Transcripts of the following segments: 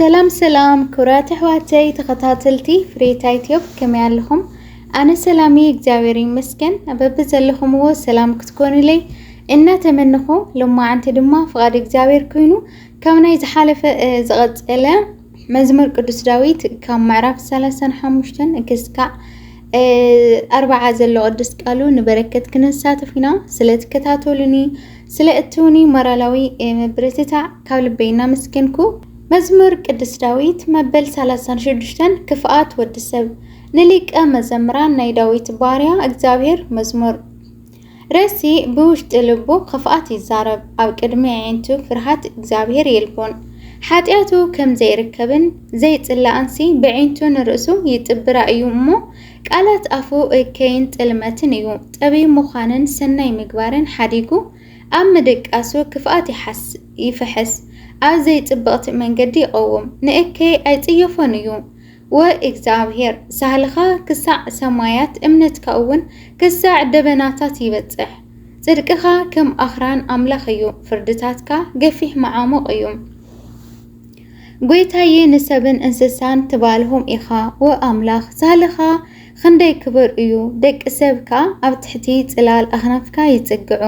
ሰላም ሰላም ክቡራት ኣሕዋተይ ተኸታተልቲ ፍሬታ ዩትዩብ፣ ከመይ ኣለኹም? ኣነ ሰላም እየ እግዚኣብሔር ይመስገን። በብዘለኹምዎ ሰላም ክትኮኑለይ እናተመነኹ፣ ሎማዓንቲ ድማ ፍቓድ እግዚኣብሔር ኮይኑ ካብ ናይ ዝሓለፈ ዝቐጸለ መዝሙር ቅዱስ ዳዊት ካብ ምዕራፍ ሰላሳን ሓሙሽተን ክስካዕ ኣርባዓ ዘሎ ቅዱስ ቃሉ ንበረከት ክንሳተፍ ኢና። ስለ ትከታተሉኒ፣ ስለ እትውኒ ሞራላዊ ምብርትታዕ ካብ ልበይ እናመስገንኩ፣ መዝሙር ቅዱስ ዳዊት መበል ሰላሳን ሽዱሽተን ክፍኣት ወዲ ሰብ። ንሊቀ መዘምራን ናይ ዳዊት ባርያ እግዚኣብሔር መዝሙር። ረሲእ ብውሽጢ ልቡ ክፍኣት ይዛረብ፣ ኣብ ቅድሚ ኣዒንቱ ፍርሃት እግዚኣብሔር የልቦን። ሓጢኣቱ ከም ዘይርከብን ዘይጽላእንሲ ብዒንቱ ንርእሱ ይጥብራ እዩ እሞ፣ ቃላት ኣፉ እከይን ጥልመትን እዩ። ጠቢብ ምዃንን ሰናይ ምግባርን ሓዲጉ ኣብ ምድቃሱ ክፍኣት ይሓስ ይፍሕስ፣ ኣብ ዘይጽብቕቲ መንገዲ ይቐውም። ንእከይ ኣይጽየፎን እዩ። ወእግዚኣብሔር፣ ሳህልኻ ክሳዕ ሰማያት፣ እምነትካ እውን ክሳዕ ደበናታት ይበጽሕ። ጽድቅኻ ከም ኣኽራን ኣምላኽ እዩ፣ ፍርድታትካ ገፊሕ መዓሙቕ እዩ። ጐይታዬ፣ ንሰብን እንስሳን ትባልሆም ኢኻ። ወኣምላኽ፣ ሳህልኻ ክንደይ ክቡር እዩ! ደቂ ሰብ ከኣ ኣብ ትሕቲ ጽላል ኣኽናፍካ ይጽግዑ።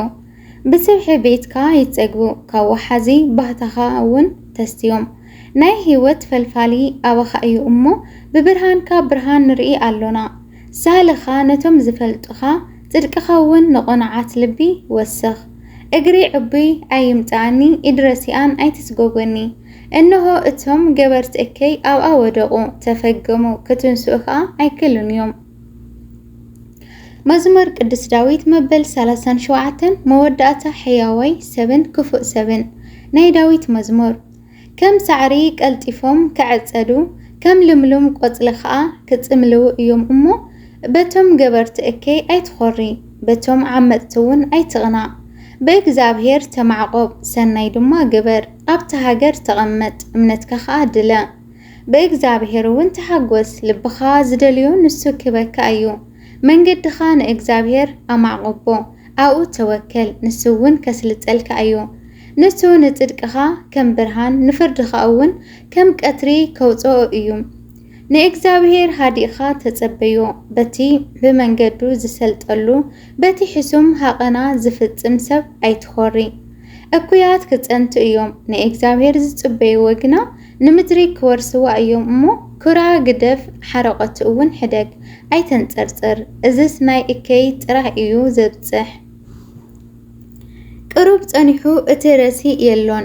ብስብሒ ቤትካ ይጸግቡ፣ ካብ ወሓዚ ባህታኻ እውን ተስትዮም። ናይ ህይወት ፈልፋሊ ኣባኻ እዩ እሞ፣ ብብርሃንካ ብርሃን ንርኢ ኣሎና። ሳህልኻ ነቶም ዝፈልጡኻ፣ ጽድቅኻ እውን ንቕኑዓት ልቢ ወስኽ። እግሪ ዕቡይ ኣይምጽኣኒ፣ ኢድ ረሲኣን ኣይትስጎጎኒ። እንሆ፣ እቶም ገበርቲ እከይ ኣብኣ ወደቑ፣ ተፈገሙ፣ ክትንስኡ ከኣ ኣይክእሉን እዮም። መዝሙር ቅዱስ ዳዊት መበል ሰላሳን ሸውዓተን መወዳእታ ሕያዋይ ሰብን ክፉእ ሰብን። ናይ ዳዊት መዝሙር። ከም ሳዕሪ ቀልጢፎም ክዕጸዱ፣ ከም ልምሉም ቆጽሊ ኸኣ ክጽምልዉ እዮም እሞ፣ በቶም ገበርቲ እከይ ኣይትኾሪ፣ በቶም ዓመጽቲ እውን ኣይትቕናእ። ብእግዚኣብሔር ተማዕቆብ፣ ሰናይ ድማ ግበር፣ ኣብታ ሃገር ተቐመጥ፣ እምነትካ ኸኣ ድለ። ብእግዚኣብሔር እውን ተሓጎስ፣ ልብኻ ዝደልዮ ንሱ ክህበካ እዩ። መንገድኻ ንእግዚኣብሔር ኣማዕቕቦ፣ ኣብኡ ተወከል፣ ንሱ እውን ከስልጠልካ እዩ። ንሱ ንጽድቅኻ ከም ብርሃን፣ ንፍርድኻ እውን ከም ቀትሪ ከውጽኦ እዩ። ንእግዚኣብሔር ሃዲእኻ ተጸበዮ፣ በቲ ብመንገዱ ዝሰልጠሉ፣ በቲ ሕሱም ሃቐና ዝፍጽም ሰብ ኣይትኾሪ። እኩያት ክጸንቱ እዮም፣ ንእግዚኣብሔር ዝጽበይዎ ግና ንምድሪ ክወርስዋ እዮም እሞ፣ ኩራ ግደፍ፣ ሓረቐቱ እውን ሕደግ፣ ኣይተንጸርጽር። እዝስ ናይ እከይ ጥራይ እዩ ዘብጽሕ። ቅሩብ ጸኒሑ እቲ ረሲእ የሎን፣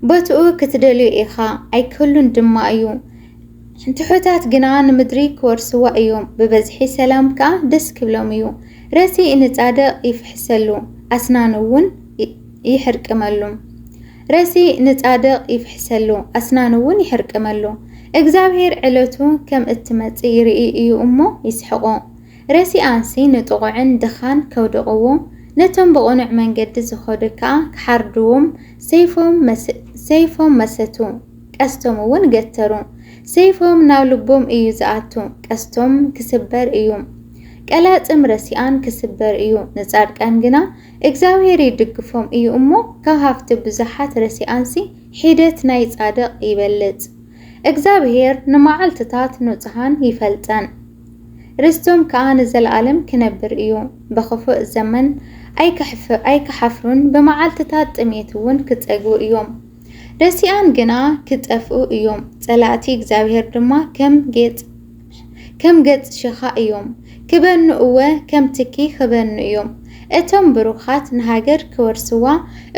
ቦትኡ ክትደልዮ ኢኻ፣ ኣይክህሉን ድማ እዩ። ትሑታት ግና ንምድሪ ክወርስዋ እዮም፣ ብበዝሒ ሰላም ከኣ ደስ ክብሎም እዩ። ረሲእ ንጻድቕ ይፍሕሰሉ፣ ኣስናኑ እውን ይ-፣ ይሕርቅመሉ። ረሲእ ንጻድቕ ይፍሕሰሉ፣ ኣስናኑ እውን ይሕርቅመሉ። እግዚኣብሔር ዕለቱ ከም እትመጽእ ይርኢ እዩ እሞ ይስሕቑ። ረሲኣንሲ ንጥቑዕን ድኻን ከውድቕዎ፣ ነቶም ብቕኑዕ መንገዲ ዝኸዱ ከኣ ክሓርድዎም ሰይፎም መስ-፣ ሰይፎም መሰቱ፣ ቀስቶም እውን ገተሩ። ሰይፎም ናብ ልቦም እዩ ዝኣቱ፣ ቀስቶም ክስበር እዩ። ቀላጽም ረሲኣን ክስበር እዩ፣ ንጻድቃን ግና እግዚኣብሔር ይድግፎም እዩ እሞ፣ ካብ ሃብቲ ብዙሓት ረሲኣንሲ ሒደት ናይ ጻድቕ ይበልጽ። እግዚኣብሔር ንመዓልትታት ንጹሃን ይፈልጠን፣ ርስቶም ከኣ ንዘለኣለም ክነብር እዩ። ብኽፉእ ዘመን ኣይክሕፍ-፣ ኣይክሓፍሩን፣ ብመዓልትታት ጥሜት እውን ክጸግቡ እዮም። ረሲኣን ግና ክጠፍኡ እዮም፣ ጸላእቲ እግዚኣብሔር ድማ ከም ጌጽ፣ ከም ገጽ ሽኻ እዮም። ክበኑ እወ ከም ትኪ ክበኑ እዮም። እቶም ብሩኻት ንሃገር ክወርስዋ፣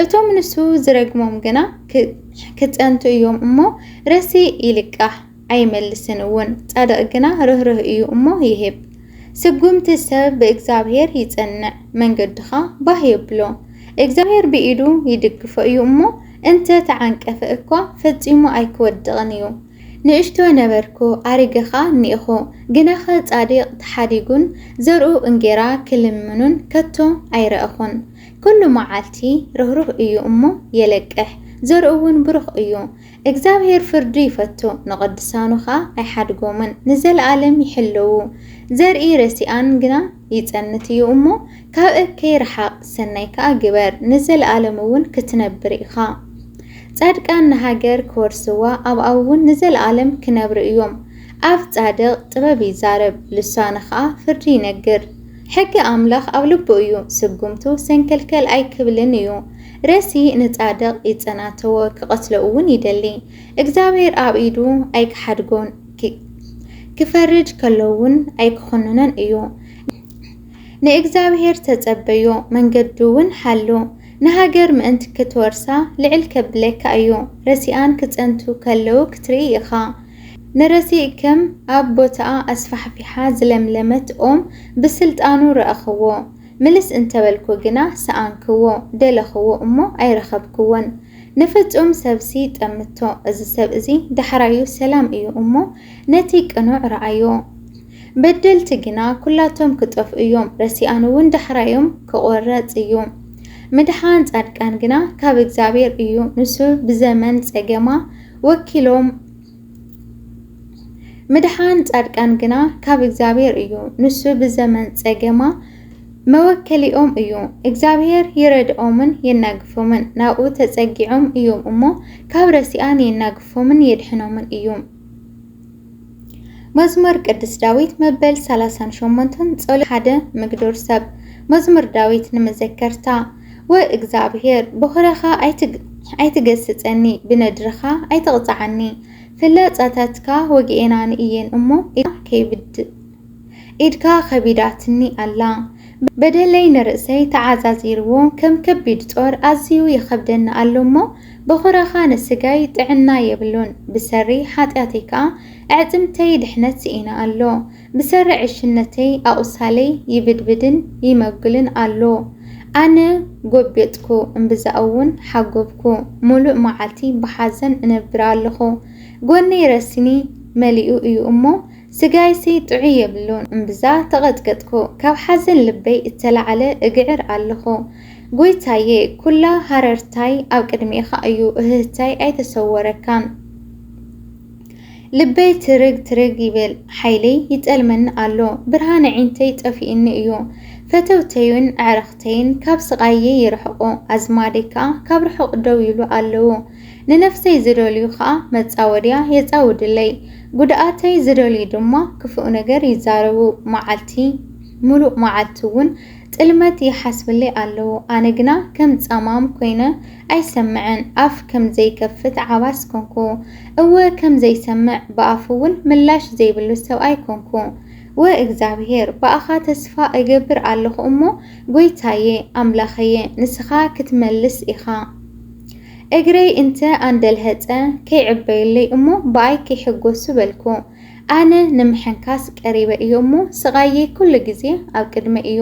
እቶም ንሱ ዝረግሞም ግና ክ-፣ ክጸንቱ እዮም እሞ፣ ረሲእ ይልቃሕ ኣይመልስን እውን። ጻድቕ ግና ርህሩህ እዩ እሞ ይህብ። ስጉምቲ ሰብ ብእግዚኣብሔር ይጸንዕ፣ መንገዱኻ ባህ የብሎ። እግዚኣብሔር ብኢዱ ይድግፎ እዩ እሞ፣ እንተ ተዓንቀፈ እኳ ፈጺሙ ኣይክወድቕን እዩ። ንእሽቶ ነበርኩ፣ ኣሪገ ኸኣ እኒእኹ፣ ግናኸ ጻድቕ ተሓዲጉን ዘርኡ እንጌራ ክልምኑን ከቶ ኣይረእኹን። ኩሉ መዓልቲ ርህሩህ እዩ እሞ የለቅሕ፣ ዘርኡ እውን ብሩኽ እዩ። እግዚኣብሔር ፍርዱ ይፈቱ፣ ንቕዱሳኑ ኸኣ ኣይሓድጎምን፣ ንዘለኣለም ይሕልዉ። ዘርኢ ረሲኣን ግና ይጸንት እዩ እሞ፣ ካብ እከይ ርሓቕ፣ ሰናይ ከኣ ግበር፣ ንዘለኣለም እውን ክትነብር ኢኻ። ጻድቃን ንሃገር ክወርስዋ፣ ኣብኣ እውን ንዘለኣለም ክነብሩ እዮም። ኣፍ ጻድቕ ጥበብ ይዛረብ፣ ልሳኑ ኸኣ ፍርዲ ይነግር። ሕጊ ኣምላኽ ኣብ ልቡ እዩ፣ ስጉምቱ ሰንከልከል ኣይክብልን እዩ። ረሲእ ንጻድቕ ይጸናተዎ፣ ክቐትሎ እውን ይደሊ። እግዚኣብሔር ኣብ ኢዱ ኣይክሓድጎን፣ ኪ-፣ ክፈርድ ከሎ እውን ኣይክኹንኖን እዩ። ንእግዚኣብሔር ተጸበዮ፣ መንገዱ እውን ሓሎ። ንሃገር ምእንቲ ክትወርሳ ልዕል ከብለካ እዩ። ረሲኣን ክጸንቱ ከለዉ ክትርኢ ኢኻ። ንረሲእ ከም ኣብ ቦታኣ ኣስፋሕፊሓ ዝለምለመት ኦም ብስልጣኑ ረኣኽዎ። ምልስ እንተበልኩ ግና ሰኣንክዎ፣ ደለኽዎ እሞ ኣይረኸብክዎን። ንፍጹም ሰብሲ ጠምቶ፣ እዚ ሰብ እዚ ዳሕራዩ ሰላም እዩ እሞ ነቲ ቅኑዕ ረኣዮ። በደልቲ ግና ኩላቶም ክጠፍኡ እዮም፣ ረሲኣን እውን ዳሕራዮም ክቖረጽ እዩ። ምድሓን ጻድቃን ግና ካብ እግዚኣብሔር እዩ፣ ንሱ ብዘመን ጸገማ ወኪሎም። ምድሓን ጻድቃን ግና ካብ እግዚኣብሔር እዩ፣ ንሱ ብዘመን ጸገማ መወከሊኦም እዩ። እግዚኣብሔር ይረድኦምን የናግፎምን፣ ናብኡ ተጸጊዖም እዮም እሞ ካብ ረሲኣን የናግፎምን የድሕኖምን እዩ። መዝሙር ቅዱስ ዳዊት መበል ሰላሳን ሸሞንተን ጸሎት ሓደ ምግዱር ሰብ። መዝሙር ዳዊት ንመዘከርታ። ወእግዚኣብሔር፣ በኹረኻ ኣይትግ-፣ ኣይትገስጸኒ፣ ብነድርኻ ኣይትቕጽዓኒ። ፍላጻታትካ ወግኤናኒ እየን እሞ፣ ኢድካ ከይብድ-፣ ኢድካ ከቢዳትኒ ኣላ። በደለይ ንርእሰይ ተዓዛዚርዎ፣ ከም ከቢድ ጾር ኣዝዩ ይኸብደኒ ኣሎ እሞ፣ በኹረኻ ንስጋይ ጥዕና የብሉን። ብሰሪ ሓጢኣተይ ከኣ ኣዕጽምተይ ድሕነት ስኢነ ኣሎ። ብሰሪ ዕሽነተይ ኣቑሳለይ ይብድብድን ይመጉልን ኣሎ። ኣነ ጎቤጥኩ፣ እምብዛ እውን ሓጎብኩ። ሙሉእ መዓልቲ ብሓዘን እነብር ኣለኹ። ጎነይ ረሲኒ መሊኡ እዩ እሞ፣ ስጋይሲ ጥዑይ የብሉን። እምብዛ ተቐጥቀጥኩ፣ ካብ ሓዘን ልበይ እተላዕለ እግዕር ኣለኹ። ጎይታዬ፣ ኩላ ሃረርታይ ኣብ ቅድሜኻ እዩ፣ እህህታይ ኣይተሰወረካን። ልበይ ትርግ ትርግ ይብል፣ ሓይለይ ይጠልመኒ ኣሎ፣ ብርሃን ኣዒንተይ ጠፊእኒ እዩ። ፈተውተይን ኣዕርኽተይን ካብ ስቓየይ ይርሕቑ፣ ኣዝማደይ ከኣ ካብ ርሑቕ ደው ይብሉ ኣለዉ። ንነፍሰይ ዝደልዩ ኸኣ መጻወድያ የጻውዱለይ፣ ጉድኣተይ ዝደልዩ ድማ ክፉእ ነገር ይዛረቡ። መዓልቲ፣ ምሉእ መዓልቲ እውን ጥልመት ይሓስብለይ ኣለዉ። ኣነ ግና ከም ጸማም ኮይነ ኣይሰምዕን፣ ኣፍ ከም ዘይከፍት ዓባስ ኮንኩ። እወ ከም ዘይሰምዕ፣ ብኣፉ እውን ምላሽ ዘይብሉ ሰብኣይ ኮንኩ። ወእግዚኣብሔር፣ ብኣኻ ተስፋ እገብር ኣለኹ እሞ፣ ጐይታየ፣ ኣምላኸየ፣ ንስኻ ክትመልስ ኢኻ። እግረይ እንተ ኣንደልሀጸ፣ ከይዕበዩለይ እሞ፣ ብኣይ ከይሕጎሱ በልኩ። ኣነ ንምሕንካስ ቀሪበ እየ እሞ፣ ስቓየይ ኩሉ ግዜ ኣብ ቅድመይ እዩ።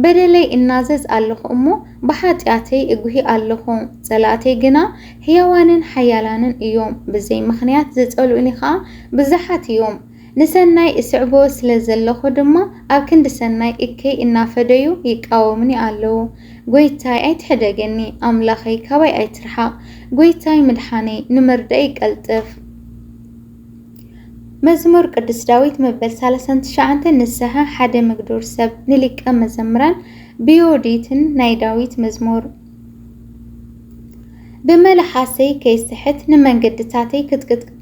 በደለይ እናዘዝ ኣለኹ እሞ፣ ብሓጢኣተይ እጉሂ ኣለኹ። ጸላእተይ ግና ህያዋንን ሓያላንን እዮም፣ ብዘይ ምኽንያት ዝጸልኡኒ ኸኣ ብዙሓት እዮም። ንሰናይ እስዕቦ ስለ ዘለኹ ድማ፣ ኣብ ክንዲ ሰናይ እከይ እናፈደዩ ይቃወሙኒ ኣለዉ። ጐይታይ ኣይትሕደገኒ፣ ኣምላኸይ ካባይ ኣይትርሓቕ። ጐይታይ ምድሓነይ፣ ንመርድኣይ ቀልጥፍ። መዝሙር ቅዱስ ዳዊት መበል ሰላሳን ትሽዓተን ንስሐ ሓደ ምግዱር ሰብ ንሊቀ መዘምራን ብዮዲትን ናይ ዳዊት መዝሙር። ብመለሓሰይ ከይስሕት ንመንገድታተይ ክትቅጥቅጥ-፣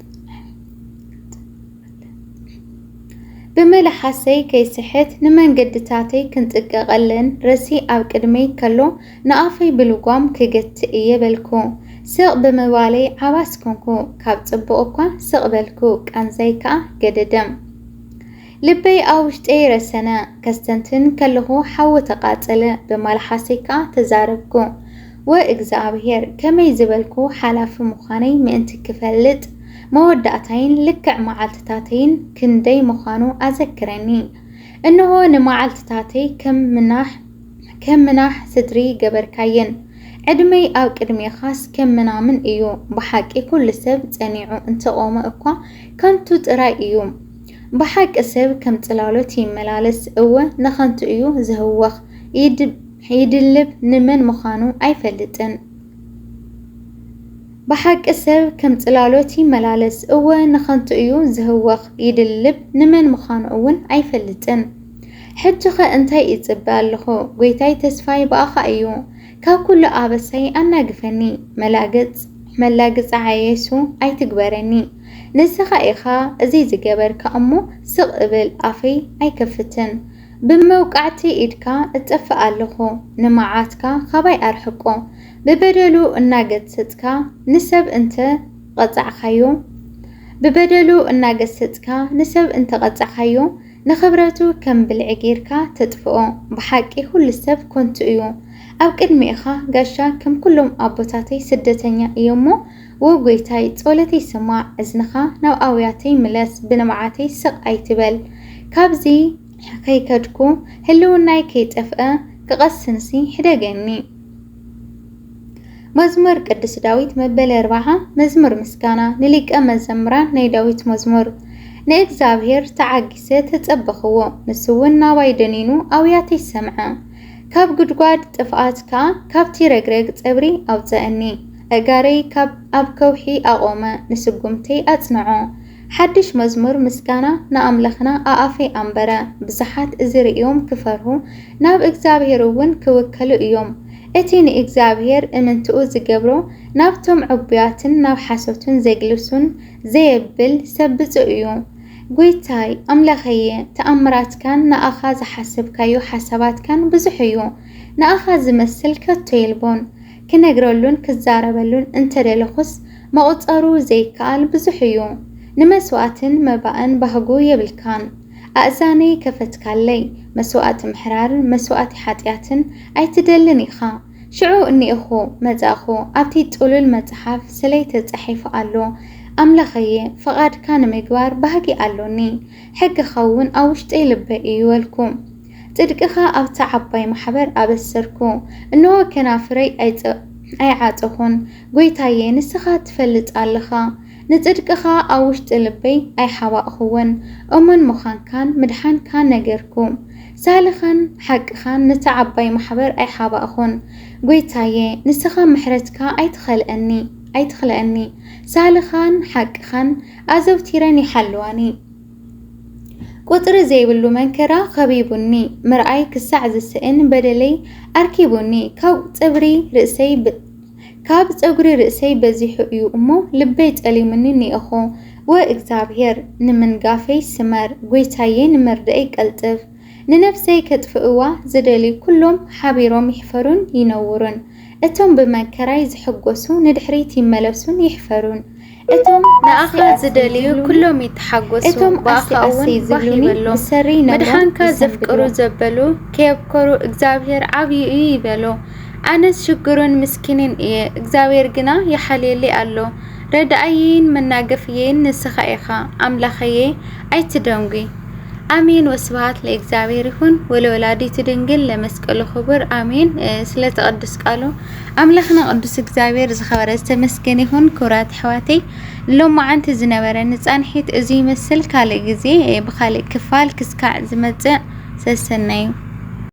ብመለሓሰይ ከይስሕት ንመንገድታተይ ክንጥቀቐለን ረሲ ኣብ ቅድመይ ከሎ ንኣፈይ ብልጓም ክገትእ እየ በልኩ። ስቕ ብምባለይ ዓባስ ኮንኩ፣ ካብ ጽቡቕ እኳ ስቕ በልኩ፣ ቃንዛይ ከኣ ገደደ። ልበይ ኣብ ውሽጠይ ረሰነ፣ ከስተንትን ከለኹ ሓዊ ተቓጸለ፣ ብመልሓሰይ ከኣ ተዛረብኩ። ወእግዚኣብሔር፣ ከመይ ዝበልኩ ሓላፊ ምዃነይ ምእንቲ ክፈልጥ፣ መወዳእታይን ልክዕ መዓልትታተይን ክንደይ ምዃኑ ኣዘክረኒ። እንሆ ንመዓልትታተይ ከም ምናሕ፣ ከም ምናሕ ስድሪ ገበርካየን። ዕድመይ ኣብ ቅድሜኻስ ከም ምናምን እዩ። ብሓቂ ኩሉ ሰብ ጸኒዑ እንተቖመ እኳ ከንቱ ጥራይ እዩ። ብሓቂ ሰብ ከም ጽላሎት ይመላለስ፣ እወ ንኸንቱ እዩ ዝህወኽ። ይድ-፣ ይድልብ ንመን ምዃኑ ኣይፈልጥን። ብሓቂ ሰብ ከም ጽላሎት ይመላለስ፣ እወ ንኸንቱ እዩ ዝህወኽ፣ ይድልብ ንመን ምዃኑ እውን ኣይፈልጥን። ሕጂኸ እንታይ እጽበ ኣለኹ? ጐይታይ ተስፋይ ብኣኻ እዩ። ካብ ኩሉ ኣበሳይ ኣናግፈኒ፣ መላገጽ መላግጻ ዓየሱ ኣይትግበረኒ። ንስኻ ኢኻ እዚ ዝገበርካ እሞ፣ ስቕ እብል ኣፈይ ኣይከፍትን። ብመውቃዕቲ ኢድካ እጠፍእ ኣለኹ፣ ንመዓትካ ካባይ ኣርሕቆ። ብበደሉ እናገሰጽካ ንሰብ እንተ ቐጻዕካዮ፣ ብበደሉ እናገሰጽካ ንሰብ እንተ ቐጻዕካዮ፣ ንኽብረቱ ከም ብልዒ ጌርካ ተጥፍኦ። ብሓቂ ኩሉ ሰብ ኮንቱ እዩ ኣብ ቅድሚኻ። ጋሻ ከም ኩሎም ኣቦታተይ ስደተኛ እየ እሞ፣ ወ ጐይታይ፣ ጸሎተይ ስማዕ፣ እዝንኻ ናብ ኣውያተይ ምለስ፣ ብንብዓተይ ስቕ ኣይትበል። ካብዚ ከይከድኩ፣ ህልውናይ ከይጠፍአ፣ ክቐስንሲ ሕደገኒ። መዝሙር ቅዱስ ዳዊት መበል ኣርብዓ። መዝሙር ምስጋና። ንሊቀ መዘምራን ናይ ዳዊት መዝሙር። ንእግዚኣብሔር ተዓጊሰ ተጸበኽዎ፣ ንሱ እውን ናባይ ደኒኑ ኣውያተይ ሰምዐ። ካብ ጉድጓድ ጥፍኣት ከኣ፣ ካብቲ ረግረግ ጸብሪ ኣውጸአኒ። ኣእጋረይ ካብ ኣብ ከውሒ ኣቖመ፣ ንስጉምተይ ኣጽንዖ። ሓድሽ መዝሙር ምስጋና ንኣምላኽና ኣኣፈይ ኣንበረ። ብዙሓት እዚ ርእዮም ክፈርሁ፣ ናብ እግዚኣብሔር እውን ክውከሉ እዮም። እቲ ንእግዚኣብሔር እምንትኡ ዝገብሮ፣ ናብቶም ዕቡያትን ናብ ሓሶትን ዘግልሱን ዘየብል ሰብ ብፁዕ እዩ። ጐይታይ ኣምላኸየ፣ ተኣምራትካን ንኣኻ ዝሓሰብካዮ ሓሳባትካን ብዙሕ እዩ። ንኣኻ ዝመስል ከቶ የልቦን። ክነግረሉን ክዛረበሉን እንተደለኹስ፣ መቑጸሩ ዘይከኣል ብዙሕ እዩ። ንመስዋእትን መባእን ባህጉ የብልካን። ኣእዛነይ ከፈትካለይ፣ መስዋእቲ ምሕራርን መስዋእቲ ሓጢኣትን ኣይትደልን ኢኻ። ሽዑ እኒኤኹ መጻእኹ፣ ኣብቲ ጥሉል መጽሓፍ ስለይ ተጻሒፉ ኣሎ። ኣምላኸየ፣ ፍቓድካ ንምግባር ባህጊ ኣሎኒ፣ ሕግኻ እውን ኣብ ውሽጠይ ልበይ እዩ በልኩ። ጽድቅኻ ኣብታ ዓባይ ማሕበር ኣበሰርኩ። እንሆ፣ ከናፍረይ ኣይጸ-፣ ኣይዓጸኹን። ጐይታየ፣ ንስኻ ትፈልጥ ኣለኻ። ንጽድቅኻ ኣብ ውሽጢ ልበይ ኣይሓባእኽዎን። እሙን ምዃንካን ምድሓንካን ነገርኩ። ሳልኻን ሓቅኻን ነታ ዓባይ ማሕበር ኣይሓባእኹን። ጐይታየ፣ ንስኻ ምሕረትካ ኣይትኸልአኒ፣ ኣይትኽልአኒ። ሳልኻን ሓቅኻን ኣዘውቲረን ይሓልዋኒ። ቁጽሪ ዘይብሉ መንከራ ኸቢቡኒ፣ ምርኣይ ክሳዕ ዝስእን በደለይ ኣርኪቡኒ። ካብ ጸጉሪ ርእሰይ ብ-፣ ካብ ጸጉሪ ርእሰይ በዚሑ እዩ እሞ፣ ልበይ ጸሊሙኒ እኒኤኹ። ወእግዚኣብሔር፣ ንምንጋፈይ ስመር፣ ጐይታየ፣ ንመርድእይ ቀልጥፍ። ንነፍሰይ ከጥፍእዋ ዝደልዩ ኩሎም ሓቢሮም ይሕፈሩን ይነውሩን። እቶም ብመከራይ ዝሕጎሱ ንድሕሪት ይመለሱን ይሕፈሩን። እቶም ንኣኻ ኣስቲ ዝደልዩ ኣስቲ ኩሎም ይተሓጎሱ፣ እቶም ኣስቲ ብኣኻ ኣስቲ እውን ባህ ዝብሉኒ ይበሎ። ብሰሪ ነብሮም ምድሓንካ ይሰንብዱ። ዘፍቅሩ ዘበሉ ከየብከሩ እግዚኣብሔር ዓብዪ እዩ ይበሉ። ኣነስ ሽግሩን ምስኪንን እየ፣ እግዚኣብሔር ግና ይሓልየለይ ኣሎ። ረዳእየይን መናገፍየይን ንስኻ ኢኻ፣ ኣምላኸየ ኣይትደንጉይ። ኣሜን። ወስብሐት ለእግዚኣብሔር ይኹን ወለወላዲቱ ድንግል ለመስቀሉ ክቡር ኣሜን። እ፣ ስለቲ ቅዱስ ቃሉ ኣምላኽና ቅዱስ እግዚኣብሔር ዝኸበረ ዝተመስገነ ይኹን። ክቡራት ኣሕዋተይ፣ ሎማዓንቲ ዝነበረኒ ጻንሒት እዚ ይመስል። ካልእ ግዜ፣ እ፣ ብኻልእ ክፋል ክስካዕ ዝመጽእ። ሰሰናዩ።